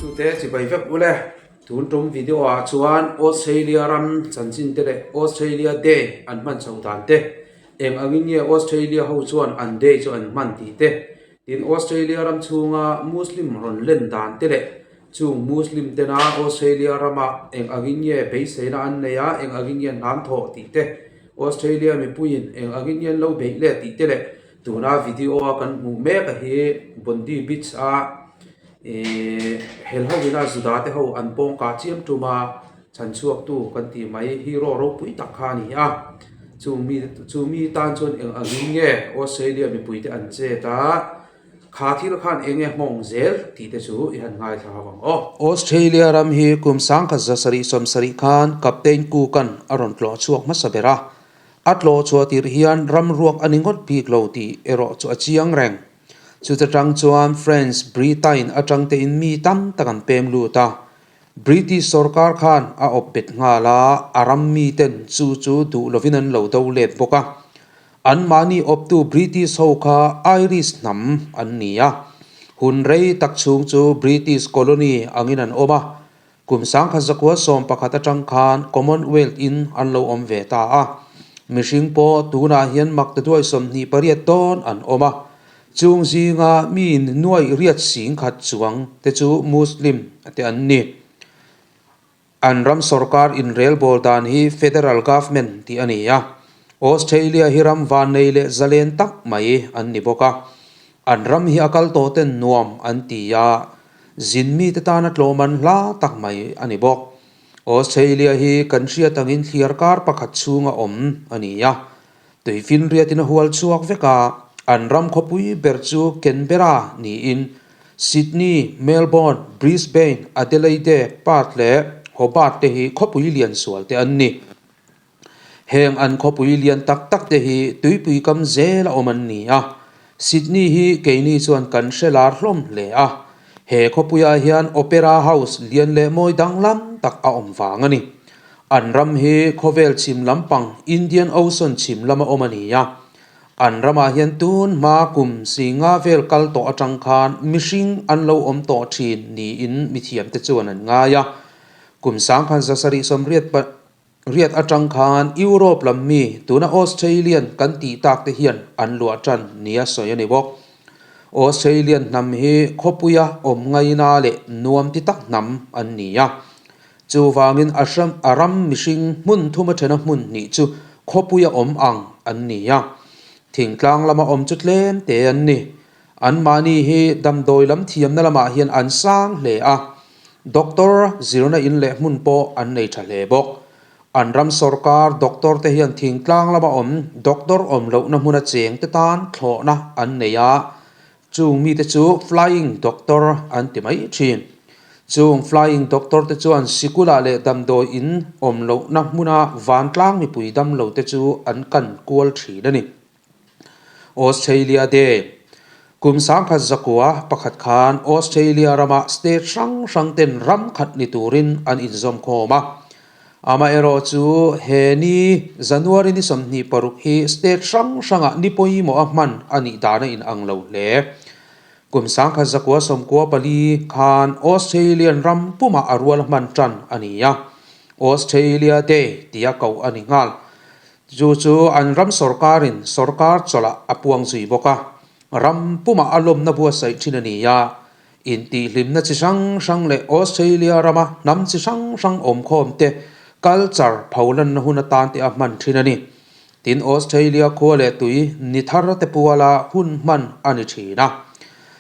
Tute chibai vek ule tun tum video ah chuan Australia ram chanchin te leh Australia day an hman chhoh dan te eng angin nge Australia ho chuan an day chu an hman tih te tin Australia ram chhunga Muslim rawn len dan te leh chung Muslim tena Australia rama eng angin nge beiseina an nei a eng angin nge hnam thawh tih te Australia mipuiin eng angin nge an lo beih let tih te leh Tuna video a kan hmuh mek a hi Bondi Beach a ihh hel ho ina Juda te ho an pawng kah chiam tum a chhan chhuak tu kan tih mai hero ropui tak kha a ni a chung mi chu mi tan chuan eng angin nge Australia mipui te an chet a kha thil khan eng nge nghawng zel tih te chu i han ngaithla ho ang aw. Australia ram hi kum sangkhat za sarih sawm sarih khan Captain Cook-a'n a rawn tlawh chhuak hmasa ber a. A tlawh chhuah tirh hian ram ruak a ni ngawt bik lo tih erawh chu a chiang reng. Chuta tang chuan France, Britain atang tein mi tam tak an pem lut a. British sorkar khan a awp bet nghal a, a ram miten chu chu duh lovin an lo do let bawk a. Anmahni awptu British ho kha Irish hnam an ni a. Hun rei tak chhung chu British colony angin an awm a. Kum 1911 atang khan Commonwealth in an lo awm ve ta a, mihring pawh tunah hian maktaduai 28 dawn an awm a, chung zinga mi nuaih riat sing khat chuang te chu Muslim te an ni. An ram sorkar inrelbawl dan hi Federal Government tih a ni a, Australia hi ram vannei leh zalen tak mai an ni bawk a, an ram hi a kal tawh ten nuam an ti a, Zin mite tana tlawm an hla tak mai a ni bawk. Australia hi kan hriat angin thliar kar pakhat chhunga awm a ni a. Tuifinriatin a hual chhuak vek a, an ram khawpui ber chu Canberra niin Sydney, Melbourne, Brisbane, Adelaide, Perth leh Hobart te hi khawpui lian sual te an ni. Heng an khawpui lian tak tak te hi tuipui kam zel a awm an ni a, Sydney hi keini chuan kan hre lar hlawm hle a, he khawpuiah hian Opera House lian leh mawi danglam tak a awm vang a ni. An ram hi khawvel chhim lampang Indian Ocean chhim lama awm a ni a, an ramah hian tun hma kum singa vel kal tawh atang khan mihring an lo awm tawh thin niin mithiamte chuan an ngai a, kum 1980 Riat atang khan Europe lam mi tuna Australian kan tih tak te hian an luah tan nia sawi a ni bawk. Australian hnam hi khawpuia awm ngaina leh nuam ti tak hnam an ni a. Chuvangin a hram a ram mihring hmun thuma thena hmun hnih chu khawpuia awm ang an ni a. Thingtlang lama awm chu tlem te an ni. Anmahni hi damdawi lam thiamna lamah hian an sang hle a. Doctor zirna in leh hmun pawh an nei tha hle bawk. An ram sorkar doctor te hian thingtlang lama awm doctor awm lohna hmuna cheng te tan thlawhna an nei a, chung mite chu flying doctor an ti mai thin. Chung flying doctor te chuan sikulah leh damdawi in awm lohna hmuna vantlang mipui damlo te chu an kan kual thin a ni. Australia Day, Kum 1901 khan Australia rama state hrang hrang ten ram khat ni turin an inzawm khawm a. Amaherawh chu he ni January ni 26 hi state hrang hrangah ni pawimawh a hman a nih dan a inang lo hle. Kum 1994 khan Australian ram pumah a rual hman tan a ni a, Australia Day tia koh a ni nghal. Chu chu an ram sorkarin sorkar chawlhah a puang zui bawk a, ram pumah a lawmna buatsaih thin a ni a, intihhlimna chi hrang hrang leh Australia rama hnam chi hrang hrang awmkhawm te culture pholanna hun atan te a hman thin a ni. Tin, Australia khua leh tui ni thar te puala hun hman a ni thin a,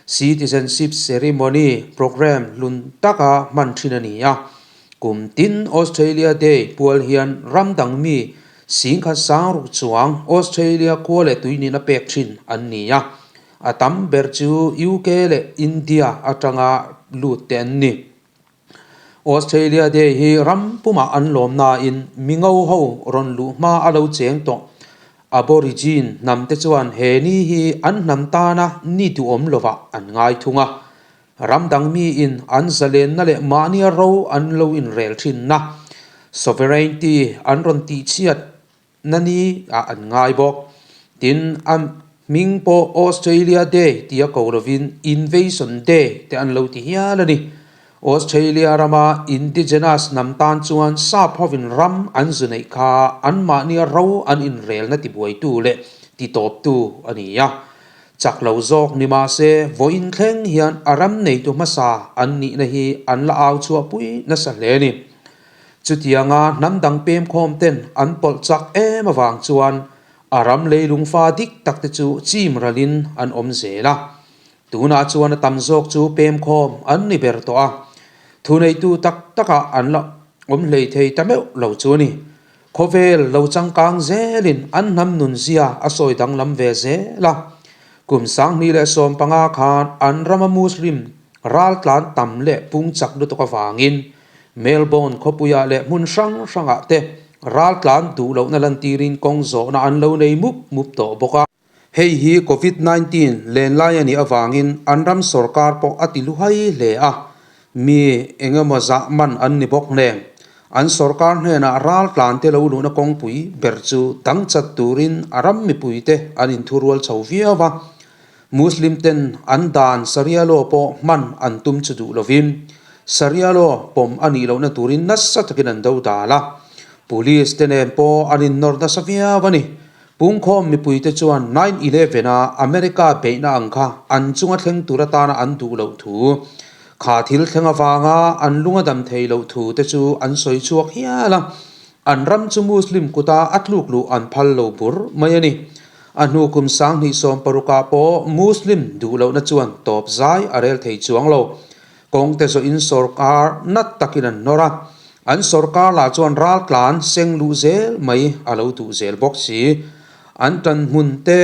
citizenship ceremony programme hlun taka hman thin a ni a. Kum tin Australia Day pual hian ram dang mi singkhat sang ruk chuang Australia khua leh tui nihna pek thin an ni a, a tam ber chu UK leh India atanga lut te an ni. Australia Day hi ram pumah an lawm nain mi ngo ho rawn luh hma a lo cheng tawh. Aborigine hnam te chuan he ni hi an hnam tana ni duhawm lovah an ngai thung a. Ram dang miin an zalenna leh mahnia ro an lo inrel thinna, sovereignty, an rawn tihchhiat na ni ah an ngai bawk. Tin, a hming pawh Australia Day tia ko lovin Invasion Day te an lo ti hial a ni. Australia rama Indigenous hnam tan chuan sap hovin ram an zu neih kha anmahnia ro an inrelna tibuaitu leh titawptu a ni a. Chak lo zawk ni mah se vawiin thleng hian a ram neitu hmasa an nihna hi an la au chhuahpui nasa hle a ni. Chutianga hnam dang pemkhawm ten an pawlh chak em avang chuan a ram leilung fa dik tak te chu chim ralin an awm zel a. Tunah chuan a tam zawk chu pemkhawm an ni ber tawh a, thuneitu tak takah an la awm hlei thei ta meuh lo chu a ni. Khawvel lo changkang zelin an hnam nunzia a sawi danglam ve zel a. Kum 2015 khan an rama Muslim raltlan tam leh pung chak lutuk avangin Melbourne khawpuiah leh hmun hrang hrangah te raltlan duh lohna lantirin kawng zawhna an lo nei mup mup tawh bawk a. Hei hi Covid 19 lenlai a nih avangin an ram sorkar pawh a ti luhai hle a, mi eng emaw zah man an ni bawk nen. An sorkar hnenah raltlan te lo luhna kawngpui ber chu dang chat turin a ram mipuite an inthurual chho viau a. Muslim ten an dan Sharia law pawh hman an tum chu duh lovin Sharia law pawm a nih lohna turin nasa takin an do dal a. Police te nen pawh an innawr nasa viau a ni. Pungkhawm mipuite chuan 9/11 a America beihna ang kha an chunga thleng tur atana an duh loh thu, kha thil thleng avanga an lung a dam thei loh thu te chu an sawi chhuak hial a. An ram chu Muslim kuta a tluk luh an phal lo bur mai a ni. A hnu kum 2016ah pawh Muslim duh lohna chuan tawp zai a rel thei chuang lo. Kawngte zawhin sawrkar nat takin an nawr a, an sawrkar lah chuan raltlan seng luh zel mai a lo duh zel bawk si. An tan hmun te,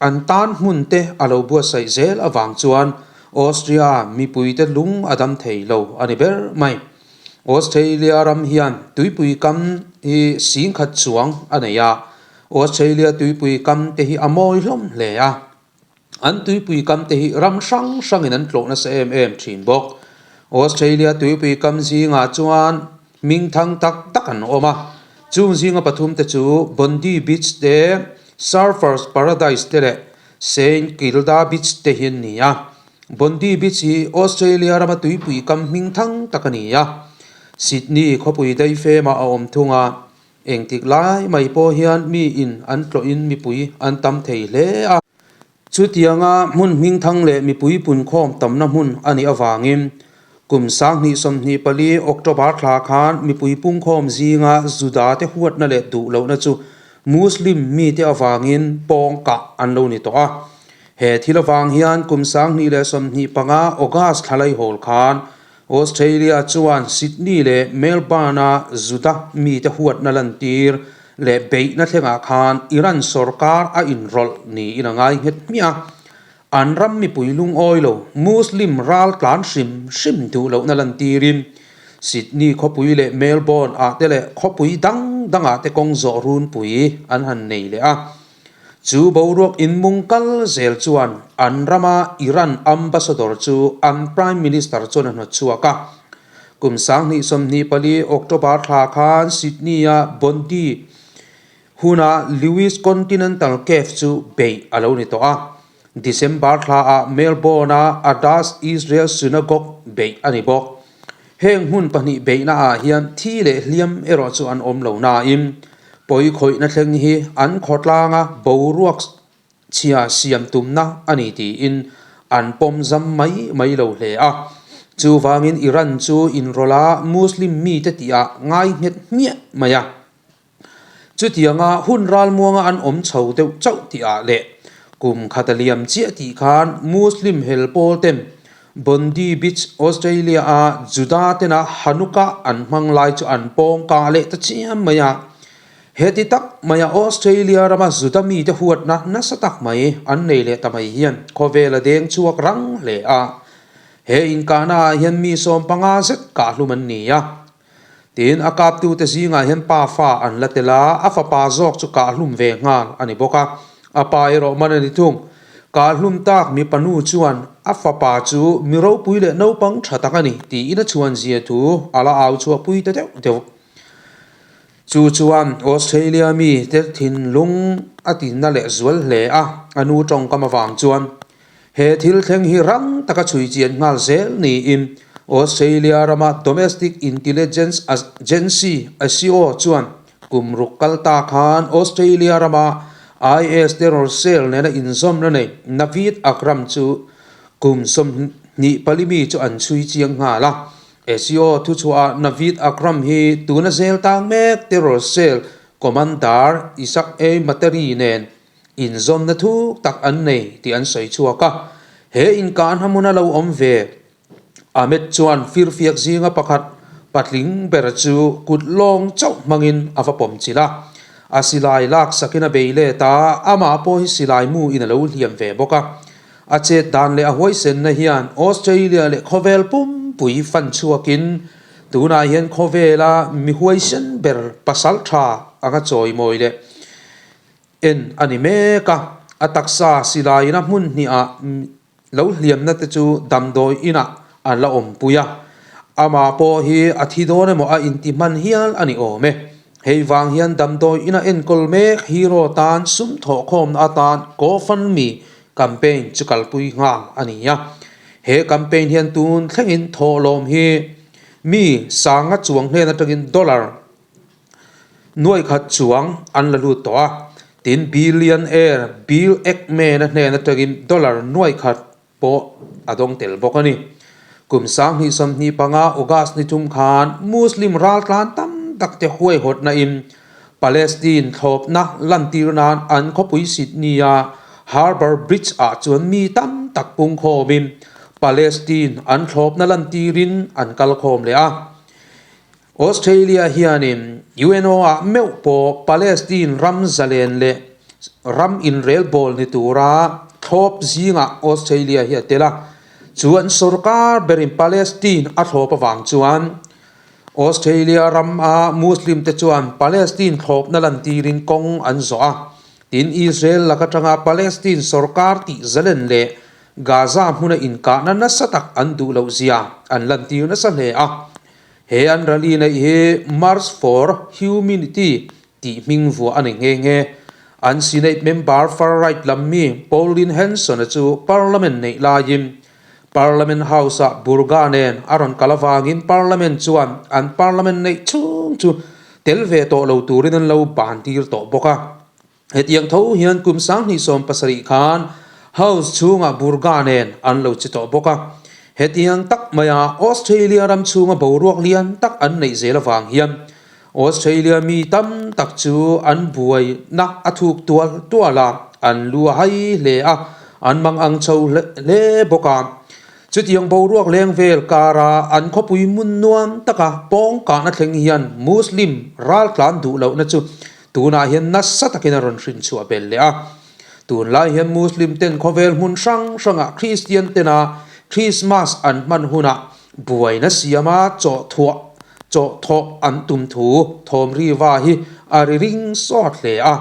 an tan hmun te a lo buatsaih zel avang chuan Austria mipuite lung a dam thei lo a ni ber mai. Australia ram hian tuipui kam hi 10,000 chuang a nei a, Australia tuipui kam te hi a mawi hlawm hle a. An tuipui kam te hi ram hrang hrangin an tlawh nasa em em thin bawk. Australia tuipui kam zingah chuan hming thang tak tak an awm a, chung zinga pathum te chu Bondi Beach te, Surfers Paradise te leh Saint Kilda Beach te hi an ni a. Bondi Beach hi Australia rama tuipui kam hming thang tak a ni a, Sydney khawpui daifemah a awm thung a. Engtik lai mai pawh hian mi in an tlawhin mipui an tam thei hle a. Chutianga hmun hmingthang leh mipui punkhawm tamna hmun a nih avangin kum 2024 October thla khan mipui pungkhawm zinga Juda te huatna leh duh lohna chu Muslim mite avangin pawng kah an lo ni tawh a. He thil avang hian kum 2025 August thla laihawl khan Australia chuan Sydney leh Melbourne-a Juda mite huatna lantir leh beihna thlengah khan Iran sorkar a inrawlh niin a ngai nghet hmiah a. An ram mipui lungawi lo Muslim ral tlan hrim hrim duh lohna lantirin Sydney khawpui leh Melbourne-ah te leh khawpui dang dangah te kawng zawh runpui an han nei leh a. Chu boruak inmung kal zel chuan an rama Iran ambassador chu an Prime Minister chuan a hnawt chhuak a. Kum 2024 October thla khan Sydney-a Bondi huna Lewis Continental Cafe chu beih a lo ni tawh a. December thlaah Melbourne-a Adass Israel Synagogue beih a ni bawk. Heng hmun pahnih beihnaah hian thi leh hliam erawh chu an awm lo nain pawi khawihna thleng hi an khawtlanga boruak chhia siam tumna a ni tiin an pawm zam mai mai lo hle a. Chuvangin Iran chu inrawlh a Muslim mite tihah ngai nghet hmiah mai a. Chutianga hun ralmuanga an awm chho deuh chauh tihah leh kum khat a liam chiah tih khan Muslim hel pawl ten Bondi Beach, Australia-a Juda tena Hanukkah an hmang lai chu an pawng kah leh ta chiam mai a. Heti tak maia Australia rama Juda mite huatna nasa tak mai an nei leh ta mai hian khawvel a deng chhuak rang hle a. He inkahnaah hian mi 15 zet kahhlum an ni a. Tin, a kaptute zingah hian pa fa an la tel a, a fapa zawk chu kahhlum ve nghal a ni bawk a. A pa erawh man a ni thung. Kahhlum tak mipa nu chuan a fapa chu mi ropui leh naupang tha tak a ni tiin a chhuan zia thu a la au chhuahpui ta deuh deuh. Chu chuan Australia mite thinlung a tinna leh zual hle a, a nu tawngkam avang chuan. He thil thleng hi rang taka chhui chian nghal zel niin Australia rama Domestic Intelligence Agency, ASIO, chuan kum ruk kal ta khan Australia rama IS terror cell nena inzawmna nei Naveed Akram chu kum 24 mi chu an chhui chiang nghal a. ASIO thuchhuahah Naveed Akram hi tuna zel tang mek terror cell commander Ishaq A. Materi nen Inzawmna thuk tak an nei tih an sawi chhuak a, he inkan hmun a lo awm ve. Ahmed chuan firfiak zinga pakhat patling ber chu kut lawng chauh hmangin a va pawm chilh a, a silai lak sakin a bei let a, amah pawh hi silai mu in a lo hliam ve bawk a. A chet dan leh a huaisenna hian Australia leh khawvel pumpui fan chhuakin tunah hian khawvela mi huaisen ber pasal tha anga chawimawi leh En a ni mek a, a taksa silaiin a hmun hnihah lo hliamna te chu damdawi inah an la awmpui a, amah pawh hi a thi dawn emaw a inti hman hial a ni awm e. Hei vang hian damdawi ina enkawl mek hero tan sum thawhkhawmna atan GoFundMe campaign chu kalpui nghal a ni a. He campaign hian tun thlengin thawhlawm hi mi sanga chuang hnen atangin dollar Nuai khat chuang an la lut tawh a, tin billionaire Bill Ackman-a hnen atangin dollar nuai khat pawh a dawng tel bawk a ni. Kum 2025 August ni thum khan Muslim raltlan tam tak te huaihawtna in Palestine thlawpna lantir nan an khawpui Sydney-a Harbour Bridge ah chuan mi tam tak pungkhawmin Palestine an thlawpna lantirin an kalkhawm leh a. Australia hianin UNO-ah meuh pawh Palestine ram zalen leh ram inrelbawl ni tura thlawp zingah Australia hi a tel a, chu an sorkar berin Palestine a thlawp avang chuan Australia rama Muslim te chuan Palestine thlawpna lantirin kawng an zawh a, tin Israel lak atanga Palestine sorkar tih zalen leh Gaza hmuna inkahna nasa tak an duh loh zia an lantir nasa hle a. He an rally neih hi March for Humanity tih hming vuah a ni nghe nghe. An Senate member far right lam mi Pauline Hanson-a chu Parliament neih laiin Parliament House-ah Burga nen a rawn kal avangin Parliament chuan an Parliament neih chhung chu tel ve tawh lo turin an lo ban tir tawh bawk a. Hetiang tho hian kum 2017 khan House chhungah Burga nen an lo che tawh bawk a. Hetiang tak maia Australia ram chhunga boruak lian tak an neih zel avang hian Australia mi tam tak chu an buaina a thuk tual tual a, an lu a hai hle a, an mang ang chho hle bawk a. Chutiang boruak leng vel kara an khawpui hmun nuam taka pawng kahna thleng hian Muslim raltlan duh lohna chu Tunah hian nasa takin a rawn hrin chhuah bel leh a. Tunlai hian Muslim ten khawvel hmun hrang hrangah Kristian tena Christmas an hman hunah buaina siama chawhthuah chawhthawh an tum thu thawm riva hi a ri ring sawt hle a.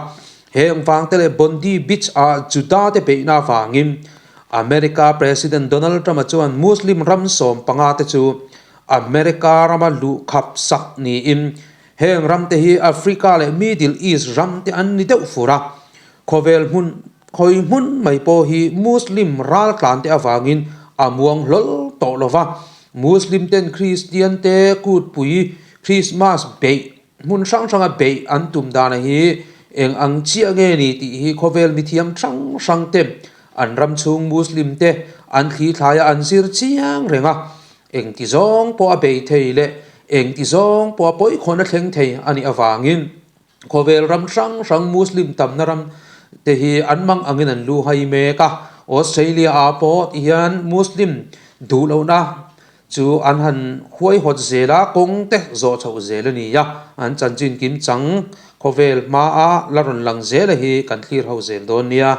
Heng vangte leh Bondi Beach-a Juda te beihna avangin America President Donald Trump-a chuan Muslim ram 15 te chu America rama luhkhap sak niin Heng ramte hi Africa leh Middle East ramte an ni deuh fur a, khawvel hmun khawi hmun mai pawh hi Muslim raltlante avangin a muang hlawl tawh lo va, Muslim ten Kristian te kutpui Christmas beih hmun hrang hranga beih an tum dana hi eng ang chiah nge ni tih hi khawvel mithiam hrang hrang te an ram chhung Muslim te an thli thlaia an zir chiang reng a. Engti zawng pawh a bei thei leh engti zawng pawh a pawikhawn a thleng thei a nih avangin khawvel ram hrang hrang Muslim tamna ram te hi an mang angin an lu hai mek a. Australia ah pawh ti hian Muslim duh lohna chu an han huaihawt zel a, kawng te zawh chhoh zel a ni a, an chanchin kim chang khawvel hmaa la rawn lang zel a hi kan thlir ho zel dawn nia.